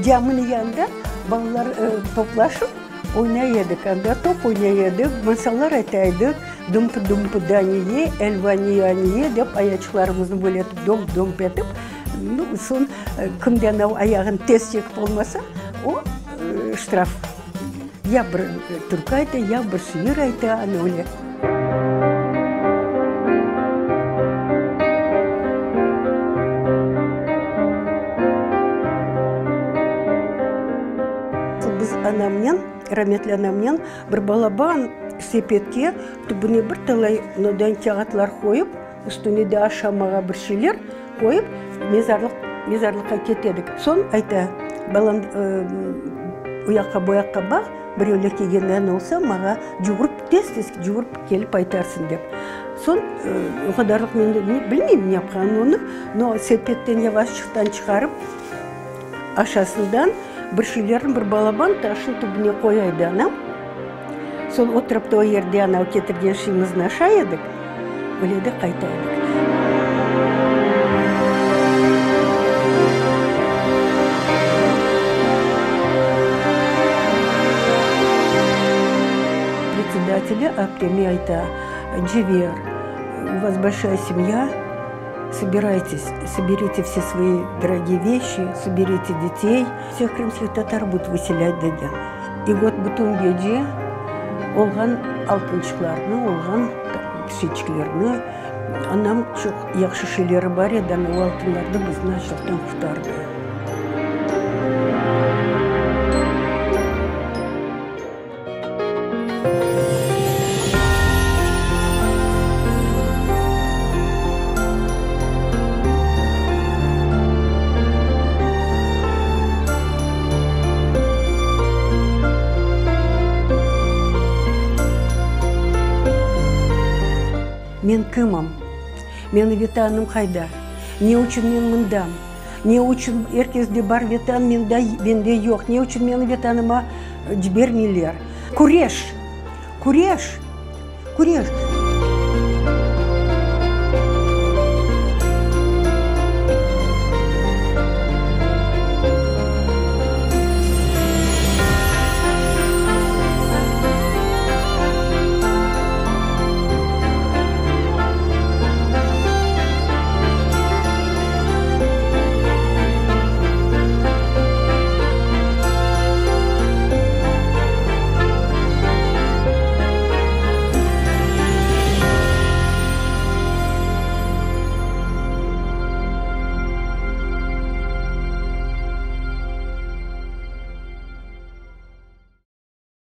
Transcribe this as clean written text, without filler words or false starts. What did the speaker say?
Caminiñ yanında balalar toplaşıp oynay edik. Anda top oynay edik, masallar ayta edik. Dumpi-dumpi daniye, elva niye-niye dep ayaçıqlarımıznı böyle etip domp-domp etip, soñ kimde anav ayağını tez çekip olmasa, o ştraf. Ya bir türkü ayta, ya bir şiir ayta, ana öyle. Biz anamnen, rametli anamnen bir balaban sepetke tübüne bir talay nodan kâğıtlar qoyıp, üstüne de aşamağa bir şeyler qoyıp, mezarlıq, mezarlıqqa kete edik. Soñ ayta, balam, o yaqqa, bu yaqqa baq, birevler kelgenden olsa, maña cuvurıp, tez-tez cuvurıp kelip aytarsıñ, dep. Soñ o qadarlıq men de bilmeyim ne yapqanını onı, no, sepetten yavaşçıqtan çıqarıp, aşasından bir şeylerni bir balaban taşnıñ tübüne qoya edi anam. Soñ oturıp da o yerde anav ketirgen şeyimizni aşay edik, öyle de qayta edik. Predsedateli apteme ayta, Cever, u vas bolşaya semya, sobiraytes, soberite vse svoi dorogiye veşçi, soberite detey, vseh krımskih tatar budut vıselât degen. İ vot bütün gece olğan altınçıqlarnı, olğan şeyçiklerni, anam çoq yahşı şeyleri bar edi, ana o altınlarnı bizni açlıqtan qurtardı. Men kimim? Meni Vetanım qayda? Ne içün men mındam? Ne içün er kesde bar Vetan, mende yoq? Ne içün meni Vetanıma cibermeyler? Küreş! Küreş! Küreş!